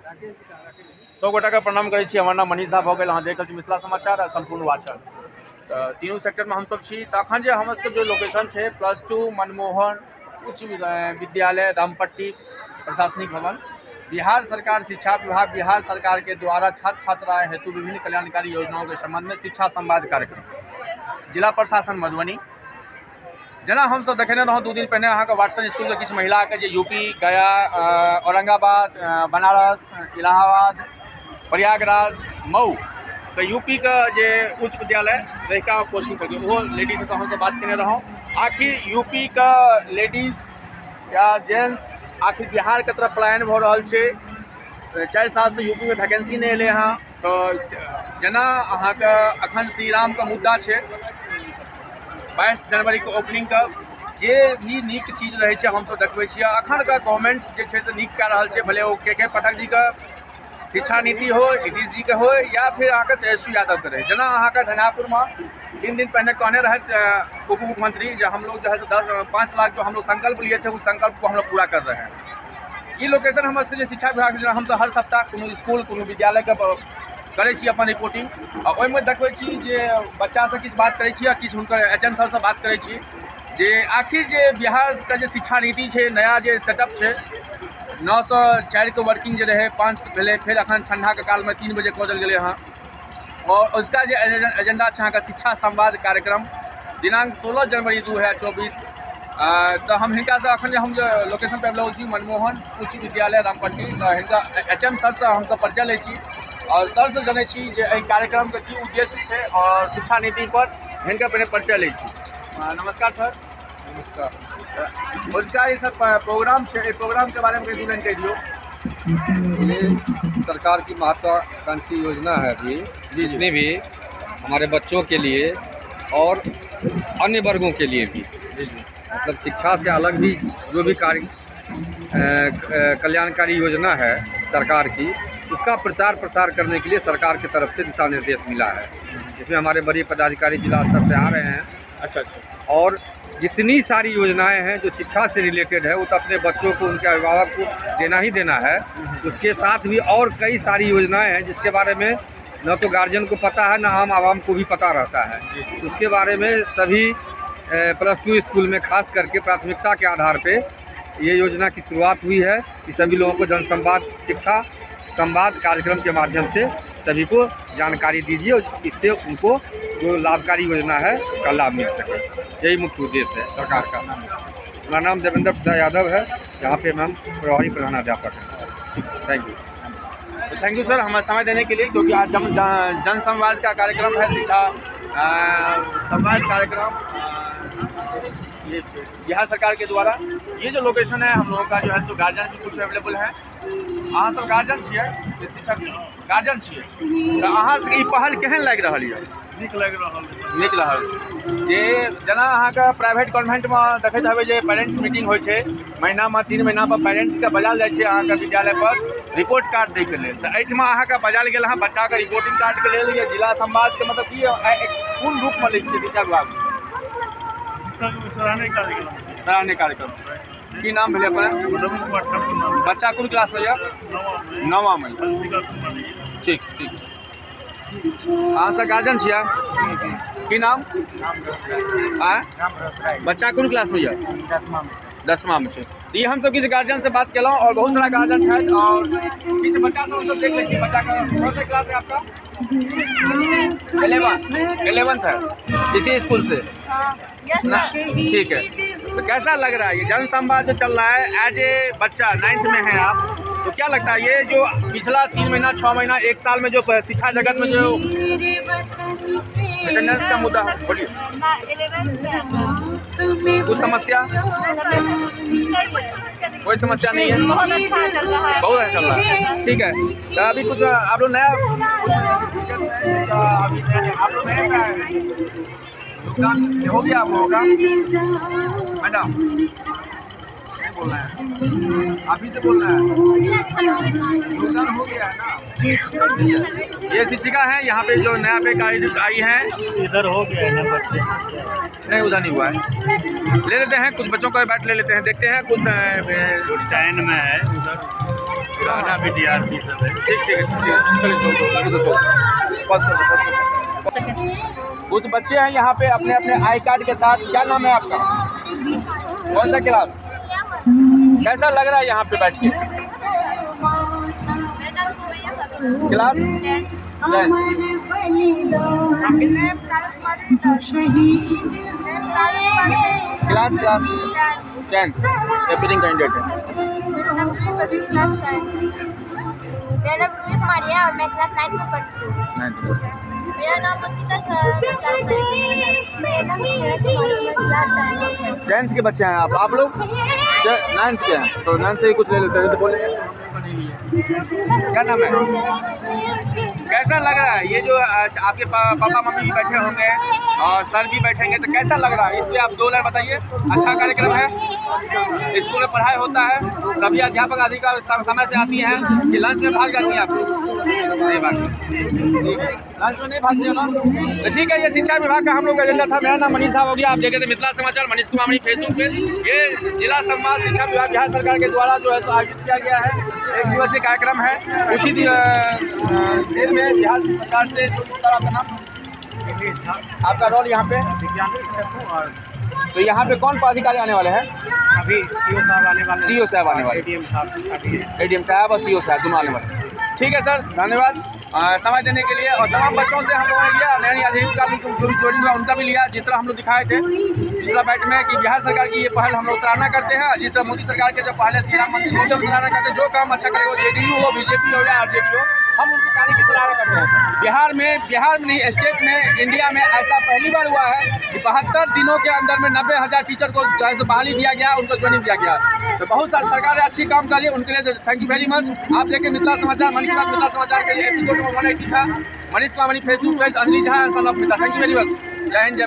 सब गोटाके प्रणाम करै छी। हमर नाम मनीष झा भऽ गेल। अहाँ देख रहल छी मिथिला समाचार आ सम्पूर्ण वाचन। तऽ तीनू सेक्टरमे हमसब छी। तऽ अखन जे हमर सबके जे लोकेशन छै +2 मनमोहन उच्च विद्यालय रामपट्टी प्रशासनिक भवन, बिहार सरकार शिक्षा विभाग बिहार सरकार के द्वारा छात्र छात्रा हेतु विभिन्न कल्याणकारी योजनाओं के संबंध में शिक्षा संवाद कार्यक्रम, जिला प्रशासन मधुबनी। जेना हमसब देखेने रहौं 2 दिन पहिने अहाँके वाटसन स्कूलके किछु महिलाके जे यूपी, गया, औरंगाबाद, बनारस, इलाहाबाद, प्रयागराज, मऊ तऽ यूपी के जे उच्च विद्यालय रहिका पोस्टिंग पर ओहो लेडीजसँ हमसब बात केने रहौं। आखिर यूपी के लेडीज या जेंट्स आखिर बिहार के तरफ पलायन भऽ रहल छै। 4 सालसँ यूपी में वैकेंसी नहि एलै हँ। तऽ जेना अहाँके अखन श्री रामके मुद्दा छै 22 जनवरी के ओपनिंग के, जे भी नीक चीज रहै छै हमसब देखबै छियै। अखनके गवर्नमेंट जे छै से नीक कए रहल छै, भले ओ के के पाठक जीके शिक्षा नीति हो, नीतीश जी के हो या फिर अहाँके तेजस्वी यादवके रहै। जेना अहाँके झंझारपुरमे 3 दिन पहिने कहने रहथि उप मुख्यमंत्री जे हम लोग जो है 5 लाख जो हम लोग संकल्प लिए थे उस संकल्प को हम लोग पूरा कर रहे हैं। ई लोकेशन हमर सबके जे शिक्षा विभाग जेना हमसब हर सप्ताह कोनो स्कूल कोनो विद्यालयके करै छी अपन रिपोर्टिंग आ ओहिमे देखबै छी जे बच्चासँ किछु बात करै छी आ किछु हुनकर एच एम सरसँ बात करै छी जे आखिर जे बिहारके जे शिक्षा नीति छै, नया जे सेटअप छै, 9 से 4 के वर्किंग जे रहै 5 भेलै, फेर अखन ठंडाके कालमे 3 बजे कऽ देल गेलै हँ। और उसका जे एजेंडा छै अहाँके शिक्षा संवाद कार्यक्रम दिनांक 16 जनवरी 2024। तऽ हम हिनकासँ अखन जे हम जे लोकेशन पर आबि छी मनमोहन उच्च विद्यालय रामपट्टी, तऽ हिनका एच एम सरसँ हमसब परिचय लै छी और सरसँ जनै छी जे एहि कार्यक्रमके की उद्देश्य छै और शिक्षा नीति पर हिनकर पहिने परिचय लै छी। नमस्कार सर। नमस्कार। उसका ये सब प्रोग्राम छै, एहि प्रोग्राम के बारे में दू लाइन कहि दियौ। ये सरकार की महत्वाकांक्षी योजना है अभी, जितने भी हमारे बच्चों के लिए और अन्य वर्गों के लिए भी, मतलब शिक्षा से अलग भी जो भी कार्य कल्याणकारी योजना है सरकार की, उसका प्रचार प्रसार करने के लिए सरकार की तरफ से दिशा निर्देश मिला है, जिसमें हमारे बड़े पदाधिकारी जिला स्तर से आ रहे हैं। अच्छा अच्छा। और जितनी सारी योजनाएं हैं जो शिक्षा से रिलेटेड है वो तो अपने बच्चों को उनके अभिभावक को देना ही देना है, उसके साथ भी और कई सारी योजनाएं हैं जिसके बारे में न तो गार्जियन को पता है न आम आवाम को भी पता रहता है। उसके बारे में सभी +2 स्कूल में खास करके प्राथमिकता के आधार पे ये योजना की शुरुआत हुई है कि सभी लोगों को जनसंवाद शिक्षा संवाद कार्यक्रम के माध्यम से सभी को जानकारी दीजिए और इससे उनको जो लाभकारी योजना है उसका लाभ मिल सके, यही मुख्य उद्देश्य है सरकार का। मेरा नाम देवेंद्र प्रसाद यादव है, यहाँ पे हम प्रभारी प्रधानाध्यापक हैं। Thank you. Thank you sir हमें समय देने के लिए, क्योंकि आज जन संवाद का कार्यक्रम है, शिक्षा संवाद कार्यक्रम ये बिहार सरकार के द्वारा। ये जो लोकेशन है हम लोगों का जो है सो गार्जियन भी कुछ अवेलेबल है। अहाँ सब गार्जियन छियै, शिक्षक गार्जियन छियै, तऽ अहाँ सबके ई पहल केहन लागि रहल यऽ? नीक लागि रहल यऽ। नीक रहल। जे जेना अहाँके प्राइवेट कॉन्वेंटमे देखैत हेबै जे पेरेंट्स मीटिंग होइ छै महीनामे, 3 महीना पर पेरेंट्सके बजायल जाइ छै अहाँके विद्यालय पर रिपोर्ट कार्ड दैके लेल। तऽ एहिठमा अहाँके बजायल गेल हँ बच्चाके रिपोर्टिंग कार्डके लेल या जिला संवादके, मतलब की कोन रूपमे लै छियै शिक्षा विभाग? सराहनीय कार्यक्रम। सराहनीय कार्यक्रम। की नाम भेलै अपन? बच्चा कोन क्लासमे यऽ? 9वांमे। ठीक ठीक। अहाँ सब गार्जियन छियै? की नाम? आँय? बच्चा कोन क्लासमे यऽ? 10वांमे छै। ई हमसब किछु गार्जियन से बात केलहुँ और बहुत सारा गार्जियन छथि और किछु बच्चा सब हमसब देख लै छी। बच्चाके कौन सा क्लास है आपका? 11th है, इसी स्कूल से ना? ठीक है। तो कैसा लग रहा है ये जन संवाद जो चल रहा है? एज ए बच्चा 9th में है आप, तो क्या लगता है ये जो पिछला 3 महीना 6 महीना 1 साल में जो शिक्षा जगत में जो अटेंडेंस का मुद्दा, बोलिए कुछ समस्या? कोई समस्या नहीं है, बहुत अच्छा चल रहा है। बहुत अच्छा चल रहा है। ठीक है। तो अभी कुछ आप लोग नया, अभी आप लोग नए योगदान हो गया आप लोगों का? मैडम नहीं बोल रहे हैं, आप ही से बोल रहे हैं, योगदान हो गया है ना? ये शिक्षिका है यहाँ पे जो नया पे आई है। इधर हो गया है ना बच्चे? नहीं उधर नहीं हुआ है। ले लेते हैं कुछ बच्चों का बैठ ले लेते हैं, देखते हैं कुछ चैन में है उधर। पुराना विद्यार्थी सब है। ठीक ठीक ठीक, चलिए। कुछ बच्चे हैं यहाँ पे अपने अपने I card के साथ। क्या नाम है आपका, कौन सा क्लास, कैसा लग रहा है यहाँ पे बैठ के? Class class class 10th, appearing candidate है। मेरा नाम क्लास 9। मेरा नाम रूबी कुमारी है और मैं क्लास 9 में पढ़ती हूँ। मेरा नाम अंकिता झा है, मैं क्लास 9 में। मेरा नाम स्नेहा कुमारी है, मैं क्लास 9 में। 10th के बच्चे हैं आप लोग 9th के हैं, तो 9th से ही कुछ ले लेते हैं। तो बोलेंगे क्या नाम है, कैसा लग रहा है ये जो आपके पापा मम्मी भी बैठे होंगे और सर भी बैठेंगे, तो कैसा लग रहा है इस पर आप 2 लाइन बताइए। अच्छा कार्यक्रम है, स्कूल में पढ़ाई होता है, सभी अध्यापक अधिकारी समय से आती हैं कि लंच में भाग जाती हैं? आप नहीं भागती, लंच में नहीं भागती हो ना? तो ठीक है, ये शिक्षा विभाग का हम लोग का एजेंडा था। मेरा नाम मनीष साहब हो गया, आप देखे थे मिथिला समाचार मनीष कुमार मणि फेसबुक पे। ये जिला संवाद शिक्षा विभाग बिहार सरकार के द्वारा जो है सो आयोजित किया गया है, एक दिवसीय कार्यक्रम है। उसी दिन में बिहार सरकार से जो सर आपका नाम, आपका रोल यहाँ पे विज्ञान शिक्षक हूँ। और तो यहाँ पे कौन पदाधिकारी आने वाले हैं? अभी सीओ साहब आने वाले, सीओ साहब आने वाले, एडीएम साहब, एडीएम साहब और सीओ साहब दोनों आने वाले। ठीक है सर, धन्यवाद समय देने के लिए। और तमाम बच्चों से हम लोगों ने लिया, नए अधिकारी का भी जो ज्वाइनिंग हुआ उनका भी लिया, जिस तरह हम लोग दिखाए थे पिछला बैठ में कि बिहार सरकार की ये पहल हम लोग सराहना करते हैं। जिस तरह मोदी सरकार के जो पहले श्री राम मंदिर हम सराहना करते हैं, जो काम अच्छा करेगा जेडीयू हो, बीजेपी हो या आरजेडी हो, हम उनके कार्य की सराहना करते हैं। बिहार में नहीं, स्टेट में, इंडिया में ऐसा पहली बार हुआ है कि 72 दिनों के अंदर में 90,000 टीचर को जो बहाली दिया गया, उनको ज्वाइनिंग दिया गया। तो बहुत सारी सरकार अच्छी काम कर रही है, उनके लिए thank you very much. आप लेके मिथिला समाचार मन की बात मिथिला समाचार के एपिसोड नंबर 180 था। Manish Kumar Mani Facebook page, Anjali Jha son of Mithila. Thank you very much. जय हिंद, जय।